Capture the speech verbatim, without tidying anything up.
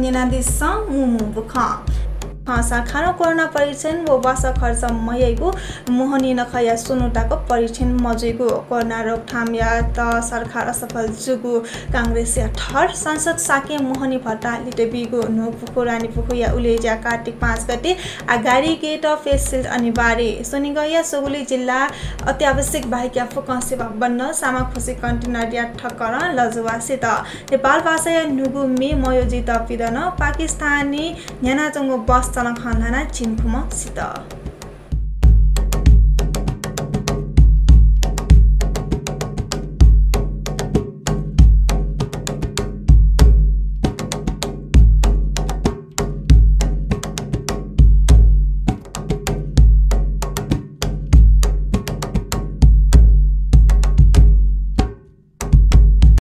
न्यनादिसँ मू मू बुखँ। खँ सरकारं कोरोना परीक्षण व वासः खर्च मयाइगु, मोहनी नखःया स्वन्हु तक परीक्षण मजुइगु, कोरोना रोकथामयात सरकार असफल जूगु कांग्रेसया ठहर, संसद शाक्यं मोहनी भत्ता लित बीगु, न्हूपुखू रानीपुखूया उलेज्या कार्तिक पाँच गते आ गाडी गेट face shield अनिवार्य, स्वनिगःया स्वगुलि जिल्ला अत्यावश्यक बाहेकया फुक्कं सेवा बन्द, सामाखुसी कन्टेनरया ठक्करं लजवासित। नेपाल भाषाया न्हूगु मे मयोजित पिदन, पाकिस्तानी न्ह्यानाच्वंगु बस चलखं ल्हानाः झिंफुम्ह सित।